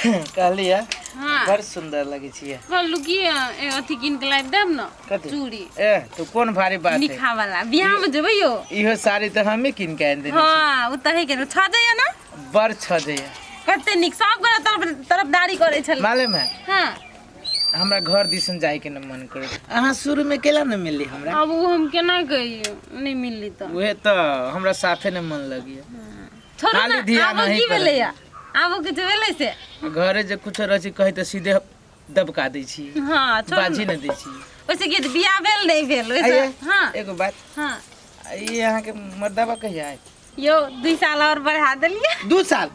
कहलियै। हाँ। बड़ सुंदर लगे छियै। कहलू कि अथी कीन के लाबि देब न। कथी? चूड़ी। ए तो कोन भारी बात है। निखा वाला बियाह में जेबै यौ। इहो साड़ी तऽ हमे कीन के आनि देने छी। हाँ ओ तऽ हे के छजैया ना। बड़ छजैया। कते नीक सब गोरा तरफ तरफदारी करै छलै। मालूम है? हाँ। हमरा घर दिसन जाय के न मन करे। अहाँ शुरू में केला न मिलली हमरा? अब उ हम केना कहियो नहीं मिलली तऽ। उहे तऽ हमरा साफे न मन लगिया। छोड़ू खाली ना, ध्यान आबो अहीं की पर। भेलैया? आबो किछु भेलै से? घरे जे कुछो रहै छै कहै तऽ सीधे दबका दै छी। हाँ, छोड़ू बाजी ना। न दै छी। ओइसे की बियाह भेल नहि भेल ओइसे। आइये, हाँ। एगो बात। हाँ। ई अहाँके मर्दाबा कहिया आयत? यौ 2 साल और बढ़ा देलियै। 2 साल?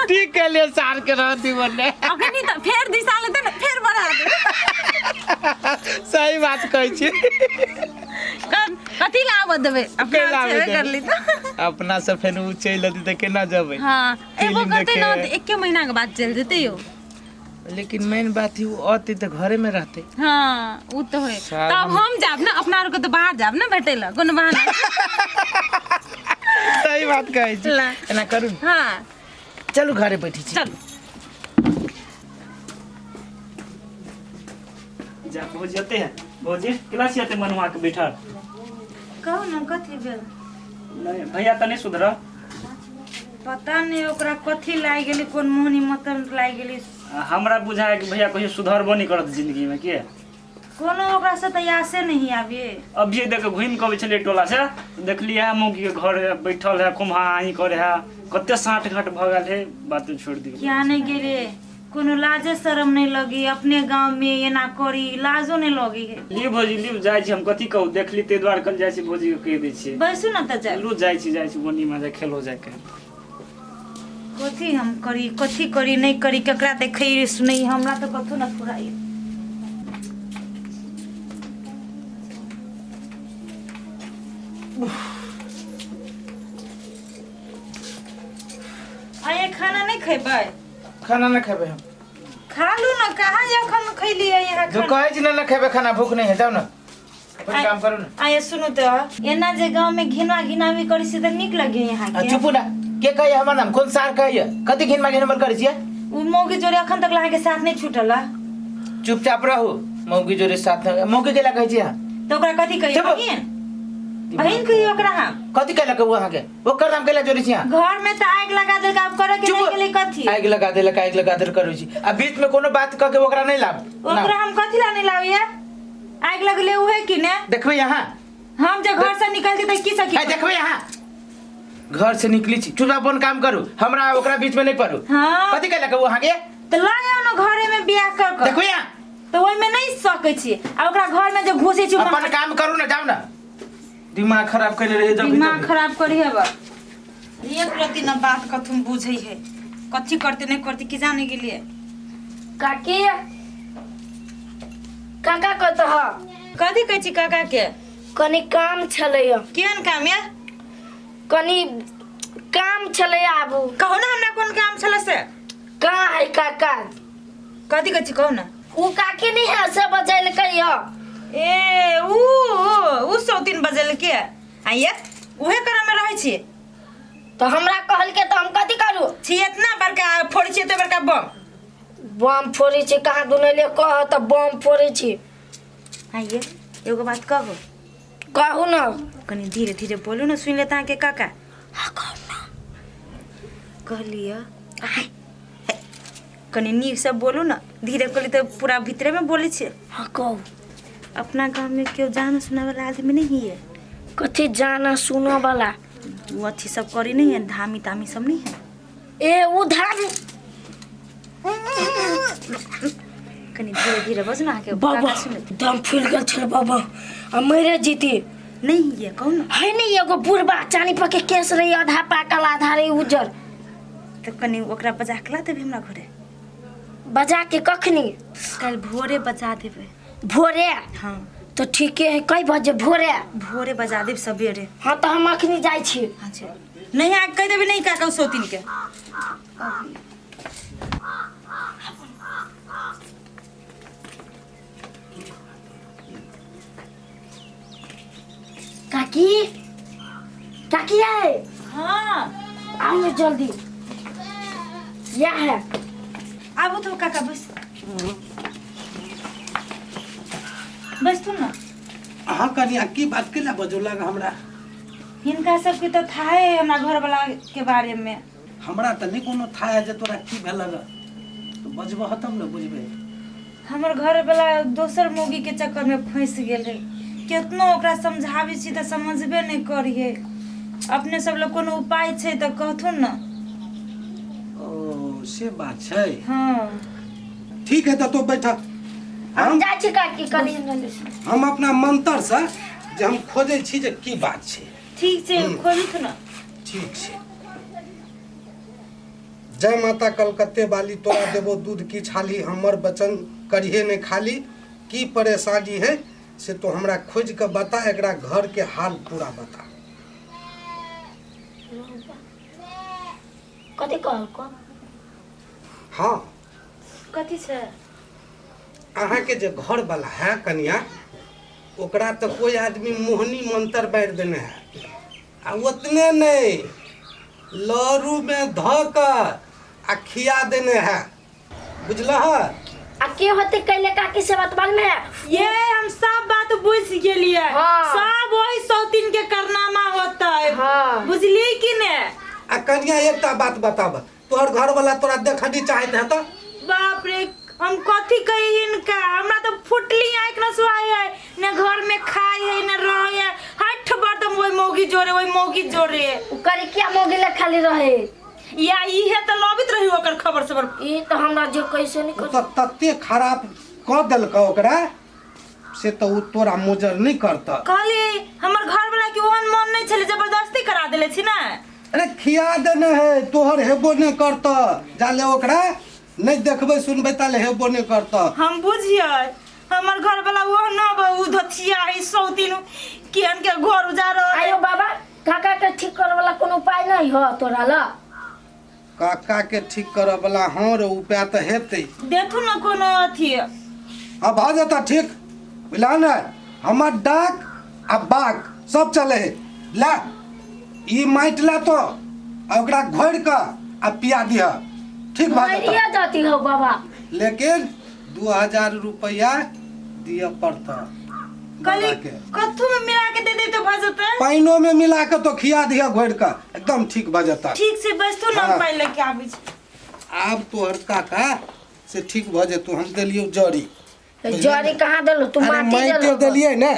ठीक कहलियै, साल के रह दी बने। अखनी तऽ फेर 2 साल हेतै ने, फेर बढ़ा देबै। सही बात कहै छी। कथी ला आबऽ देबै? अपना केना आबऽ छेबे देबै? करली तऽ। अपना से फेर उ चलि अयतै तऽ केना जेबै? हाँ, एबो फिल्म करतै ने देखे। तऽ एके महीना के बाद चलि जेतै यौ। लेकिन मेन बात है, उ अतै तऽ घरे में रहतै। हाँ, उ तऽ होय। साल तब हम जाब ने, अपना आरके तऽ बाहर जाब ने भेटै लए, कोनो बहाना। सही बात कहै छी। ला। एना करू ने। हाँ। चलू घरे बैठै छी। चलू। जा भौजी अते है। भौजी केना छी अते मनुआ के बैठल? कहू ने कथी भेल? नहीं भैया तऽ नहीं सुधरल। पता नहीं ओकरा कथी लागि गेली, कोन मोहनी मतन लागि गेली। हमरा बुझाय कि भैया कहियो सुधरबो नहीं करत जिंदगी में के। कोनो ओकरा से तऽ आसे नहीं आबे। अभिये देख घुमि के अबै छलियै टोला से, देखलियै है मौगी के घर है, बैठल है कुम्हा ही करे है, कते साँठ घाट भऽ गेल है, बात छोड़ दियौ। क्या नहीं गेले, कोनो लाजे शरम नहीं लगी, अपने गांव में एना करी लाजो नहीं लगी है। लियौ भौजी लियौ, जाइ छी हम कथी कहू, देखली ताहि दुआरे कल जाइ छी भौजी के कहि दै छियै। बैसू ना तऽ जाय। लू जाइ छी, जाइ छी बोनी में जाय खेलो जाय के। कथी हम करी, कथी करी नहीं करी, केकरा देखै सुनै, हमरा तऽ कथू न फुराई। आये खाना नहीं खेबै? खाना नहीं खेबै हम। खा लू ना, कहाँ एखन खैलियै यहाँ जो खाना? कहै छी ना, ना खेबै खाना, भूख नहीं है, जाओ ना अपन काम करू ना। आये सुनू तऽ, एना जे गांव में घिनवा घिनावी करी से तऽ नीक लगे यहाँ आ, के। चुपू ना, के कहैया हमर नाम, कोन सार कहैया? कथी घिनवा घिनवा करै छियै? उ मौगी जोड़े अखन तक अहाँके साथ नहीं छूटल है। चुपचाप रहू, मौगी जोड़े साथ न- मौगी केला कहै छी अहाँ? तऽ ओकरा कथी कहियै? चुप। बहिन? बहिन कहियै ओकरा हम? कथी कहलक उ अहाँके? ओकर नाम केला जोड़ै छी अहाँ? घर में तऽ आगि लगा देलक, आब करे के चुप। रहि गेलै कथी? आगि लगा देलक, आगि लगा देलक करै छी। आ बीच में कोनो बात कह के ओकरा नहीं लाब। ओकरा हम कथी ला नहीं लाबियै? आगि लगले उहे कि ने? देखबै अहाँ? हम जे घर से निकल जेतै की सकी? ए, देखबै अहाँ? घर से निकली छी, चुपचाप अपन काम करू, हमरा ओकरा बीच में नहीं पड़ू। हाँ। कथी कहलक उ अहाँके? तऽ लऽ आउ ने घरे में बियाह कर कऽ। देखबै अहाँ? तऽ ओहिमे नहीं सकै छी, आ ओकरा घर में जे घुसै छी, अपन काम करू ना, जाउ ना। दिमाग खराब कइले रहे जब दिमाग खराब करी है बा। एक रति न बात कथुम बुझै है, कथी करते नहीं करते की जाने के लिए। काकी काका कत ह? कथी कहै छी काका के? कनी काम छलै ह। केहन काम या? कनी काम छलै। आबू कहू ना हमरा कोन काम छलै से। कहाँ है काका? कथी कहै छी कहू ना। उ काकी नहीं है से बजेलकै ह। ए उ उ सौतीन बजेलकै आइए, उहे करे में रहै छी। तो हमरा कहलकै तऽ हम कथी करू? छी इतना बड़का फोड़ै छी, एते बड़का बम। बम फोड़ै छी कहाँ दुनैले कह तऽ बम फोड़ै छी। आइए एगो बात कहू? कहू ना। कनी धीरे धीरे बोलू ना, सुनि लेता अहाँके काका। हाँ कहू ना। कहलियै कनी नीकसँ बोलू ना, धीरे कहली तऽ पूरा भीतरे में बोलै छियै। हाँ कहू। अपना गाँव में केओ जान सुना वाला आदमी नहीं है? कथी जाना सुना वाला? वो अथी सब करी नहीं है, धामी तामी सब नहीं है? ए उ धाम कनी धीरे धीरे बज ना अहाँके बाबा काका सुन लेतै। दम फूल गेल छल बाबा, आ मरे जीती। नहीं है कहू ना। है नहीं एगो बुढ़बा चानी पके केस रही, आधा पाकल आधा रही उज्जर। तऽ कनी ओकरा बजा के ला देबै हमरा घरे। बजा के कखनी? काल्हि भोरे बजा देबै। भोरे? हाँ। तो ठीके है, कई बजे भोरे? भोरे बजा देब सवेरे। हाँ तो हम अखनी जाइ छी। अच्छा नहीं आ कहि देबै नहीं काका सौतीन के। काकी काकी आए? हाँ आओ ना जल्दी। या है। आबू तो काका, बस बस तू ना। अहाँ कनिया, की बात के ला बजौलक हमरा? हिनका सबके तऽ थाहे हमरा घर वाला के बारे में। हमरा तऽ नहि कोनो था है जे तोरा की भेलक, तो बजबह तब ने बुझबै। हमर घर वाला दोसर मौगी के चक्कर में फंस गेल है। केतनो ओकरा समझाबै छी तऽ समझबे नहि करिहे। अपने सब लोग कोनो उपाय छै तऽ कहथुन ने। ओ, से बात छै? हाँ। ठीक है, तऽ तो बैठ। हम हम जाइ छी काकी, कनी हम अपना मंत्र से जे हम खोजै छी जे की बात छै। ठीक छै, खोजथुन ने। ठीक छै। जय माता कलकत्ते वाली, तोरा देबो दूध की छाली, हमर वचन करिहे नहीं खाली। की परेशानी है से तो हमरा खोज के बता, एकरा घर के हाल पूरा बता। कथी कहलको? हाँ। कथी छै? अहाँके जे घर वाला है कनिया, ओकरा तऽ कोई आदमी मोहनी मंत्र बारि देने है, आ उतने नहीं, लरू में धऽ कऽ आ खिया देने है, बुझलह? आ के होते कैले काकी से बात मालूम है? ये हम सब बात बुझ गेलिए। हाँ। सब वही सौतीन के करनामा होता है। हाँ। बुझलिए कि ने? आ कनिया, एकटा बात बताब, तोहर घर वाला तोरा देखनी चाहैत है तऽ? बाप रे, हम कथी कही हिनका? हमरा तो फुटली आँख न सुहाय है, न घर में खाई है न रहे है। हठ बरदम वही मौगी जोरे, वही मौगी जोरे। उ करे क्या मोगी ले खाली रहे। या इहे तो लबित रही ओकर खबर सबर। ई तो हमरा जे कैसे नहीं ओ कर तऽ तते खराब कऽ देलकऽ ओकरा से तऽ ओ तोरा मोजर नहि करतऽ। कहली हमर घर वाला के ओहन मन नहीं छले, जबरदस्ती करा देले छी ना। अरे, खिया देने है, तोहर हेबो नहि करतऽ। जाले ओकरा नहि देखबै सुनबै ताले हेबो नहि करतऽ। हम बुझिए, हमर घर वाला वो न उ धथिया है सौतीन केहन के घर उजार। आयो बाबा, काका के ठीक करे वाला कोनो उपाय नहीं हो तोरा ला? काका के ठीक करऽ वाला? हाँ रे, उपाय तऽ हेतै। देखू न कोनो अथी। अब भऽ जेतऽ ठीक, बुझला ने? हमर डाक आ बाक सब चले है। ला, ई माटि ला तो आ ओकरा घोरि कऽ आ पिया दिह, ठीक भऽ जेतऽ। मरिया जाती हो बाबा। लेकिन 2000 रुपया दिअ पड़तऽ कहली बाबा के। कथू में मिला के दे दे तो भऽ जेतै। पानिओ में मिला के तो खिया दिह घोरि कऽ, एकदम ठीक भऽ जेतऽ। ठीक छै, बस तू न। हाँ। पानि लेके आबै छी। आब तोहर काका से ठीक भऽ जेतौ। हम देलियौ जड़ी। जड़ी कहाँ देलू तू? अरे, माटी माइटे देलू। देलियै ने।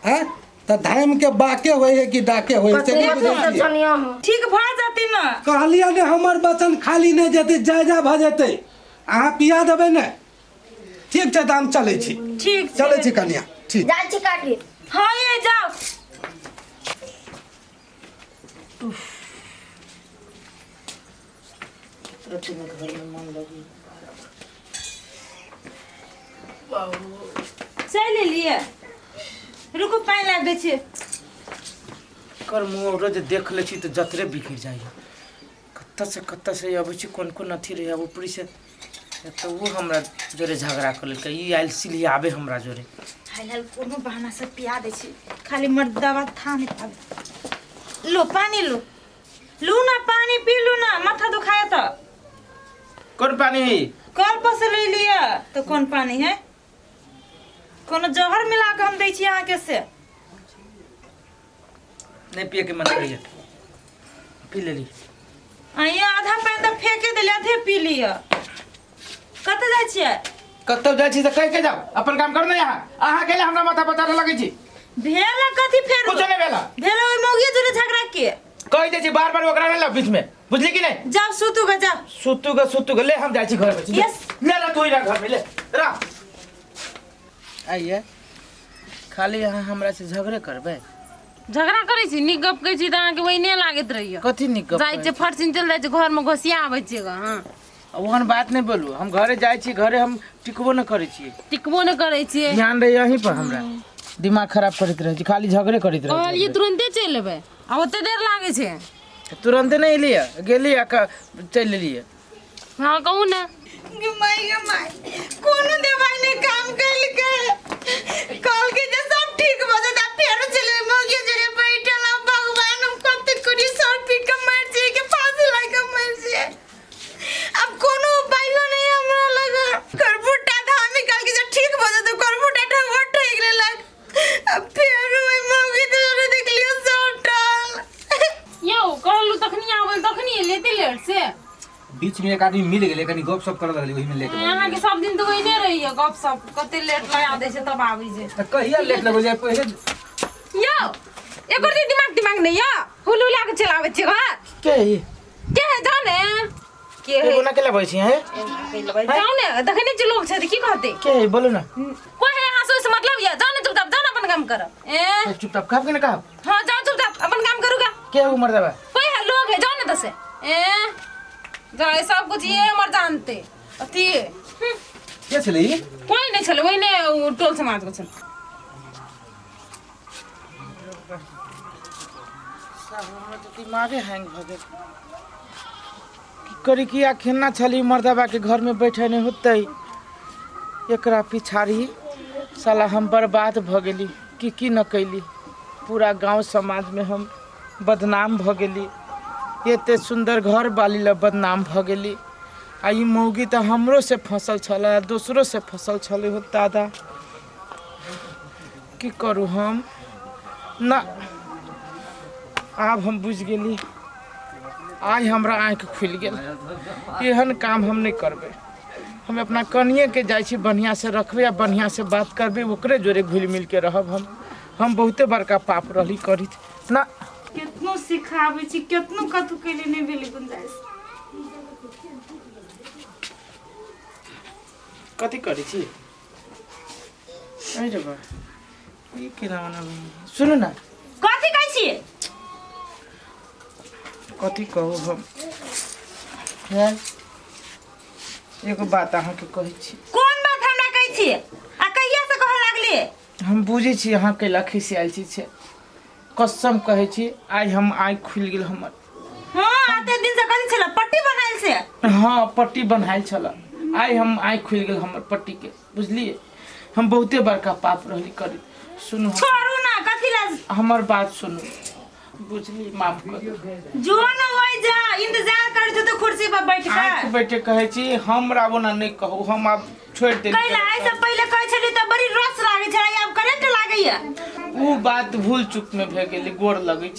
हैं तऽ धाम के बाके होइ है कि डाके होइ है, से नहि कथी बुझै से छियै। जनिया हो? ठीक भऽ जेतै ने? कहलियै ने, हमर वचन खाली नहि जेतै, जायजा भऽ जेतै। अहाँ पिया देबै ने। ठीक छै, तऽ हम चलै छी। ठीक छै। चलै छी कनिया, ठीक। जाइ छी काकी। हाँ, ये जाओ। चलि एलियै? रुकू, पानि लाबि दै छियै। कर मुँह रोज देख लै छी तऽ जतरे बिखरि जाइए। कतऽ से कतऽ से अबै छी, कोन कोन अथी रहै। ऊपरी से तऽ ओ हमरा जोरे झगड़ा कऽ लेलकै, ई आयल सिलियाबे हमरा जोरे। हाल हाल कोनो बहाना से पिया दै छी, खाली मर्दवा था नहीं पावे। लो पानी, लो लू ना, पानी पी लू ना, माथा दुखाया तो। कोन पानी? कल पर से ले लिया तो कौन पानी है? कोनो जहर मिला के हम दै छी अहाँके से? नहि पियके मन करैए, पी लेली। आइए, आधा पानि तऽ फेके देलियै, आधे पी लिअ। कतऽ जाइ छियै? कतौ जाइ छी तऽ कहि के जाउ, अपन काम कर ने। यहाँ अहाँ के हमरा माथा पचारे लगै छी। भेल कथी फेर? कुछो नहि भेल। भेल ओहि मौगिए जोरे झगड़ा के। कहि दै छी बार बार, ओकरा नहि लाउ बीच में, बुझली कि नहि? जाओ सुतू गे, जाओ। सुतू गे, सुतू गे। ले, हम जाइ छी घर में। Yes. ले रह, तू ही रह घर में, ले रह। आइए, खाली अहाँ हमरा से झगड़े करबै। झगड़ा करै छी? नीक गप कहै छी तऽ अहाँके ओहिने लागैत रहैया। कथी नीक गप? जाइ छियै फटसिन चलि जाइ छियै, घरमे घोसिया आबै छियै ग। हँ। ओहन बात नहि बोलू। हम घरे जाइ छी, घरे हम टिकबो नहि करै छियै। टिकबो नहि करै छियै। ध्यान रहै अहीं पर, हमरा दिमाग खराब करैत रहै छी, खाली झगड़े करैत रहै कहलियै छी। तुरन्ते चलि एबै आ ओते देर लागै छै। तुरन्ते नहि एलियै, गेलियै आ चलि एलियै। हँ, कहू ने। गे माय, गे माय, कोनो दवाई नहि काम केलकै। कहलकै जे सब ठीक भऽ जेतै, आ फेरो चलि मौगी जोरे बैठल। आ भगवान, हम कते करी? सर पीट के मरि जाइए कि फांसी लागि के मरि जाइए? बीच में एक आदमी मिल गेलै, कनी गप सप करऽ लगलै, ओही में लेट भऽ अहाँके गेलै। सब दिन तऽ ओहिने रहैया गप सप, कते लेट लगा दै छै तब आबै छै। तऽ कहिया लेट लगै छै पहिले? यौ एको दिन दिमाग दिमाग नहीं यौ, हुल हुला के चलाबै छी घर। के है? के है जाने के है? एगो ना के लबै छी है? जाओ ने, देखै नहि छी लोग छै तऽ की कहतै? के है बोलू ना। कोई है यहाँ से ओहिसे मतलब यऽ, जाओ ने चुपचाप, जाओ ने अपन काम करऽ। ए चुपचाप कहब कि ना कहब? हाँ जाओ चुपचाप अपन काम करूगा। के है उमर देबा? कोई है लोग है, जाओ ने तसे। ए जाओ, ये सब कुछ ये हमर जानते अथी। के छलै ई? कोई नहीं छलै, ओहिने उ टोल समाज के छलै। साहब, हमर तऽ दिमागे हैंग भऽ गेल। की करी कि अखन छली मर्दबा के घर में बैठे नहीं होतै। एकरा पिछाड़ी साला हम बर्बाद भऽ गेली। की की न कैली, पूरा गांव समाज में हम बदनाम भऽ गेली। एते सुन्दर घर बाली लए बदनाम भऽ गेली। आ ई मौगी तऽ हमरो से फसल छलै, दोसरो से फसल छलै। हो दादा, की करू हम ना? आब हम बुझि गेली, आइ हमरा आँखि खुलि गेल। एहन काम हम नहि करबै। हम अपना कनिएके जाइ छी, बढ़िआँसँ रखबै आ बढ़िआँसँ बात करबै, ओकरे जोरे घुलि मिलके रहब। हम बहुते बड़का पाप रहली करित ना। केतनो सिखाबै छी, केतनो कथू कैले, नहि भेलै गुंजाइश। कथी करै छी? अरे बा, ई केना मना? सुनू ने। कथी कहै छियै? कथी कहू हम? हे, एगो बात अहाँके कहै छी। कोन बात हमरा कहै छियै आ कहिया से कहऽ लागलियै? हम बुझै छी अहाँ कैला खिसियाल छी। छै कसम कहै छी, आइ हम आँखि खुलि गेल हमर। हाँ, आते दिन से कथी छलै, पट्टी बनायल से? हाँ, पट्टी बन्हायल छल। आइ हम आँखि खुलि गेल हमर पट्टीके, बुझलियै? हम बहुते बड़का पाप रहली करी। सुनू छोड़ू ना, कथी ला? हमर बात सुनू, बुझली? माफ कर दियौ। जो न वही जा, इंतजार कर छौ तो कुर्सी पर बैठ के। आँखि बैठे कहै छी, हमरा ओना नहि कहू, हम आब छोड़ि देली। कैला आइ से पहिले कहै छली तऽ बड़ी रस लागै छलै, आब करेंट लागैया। उ बात भूल चूक में भए गेलै, गोर लगै छी।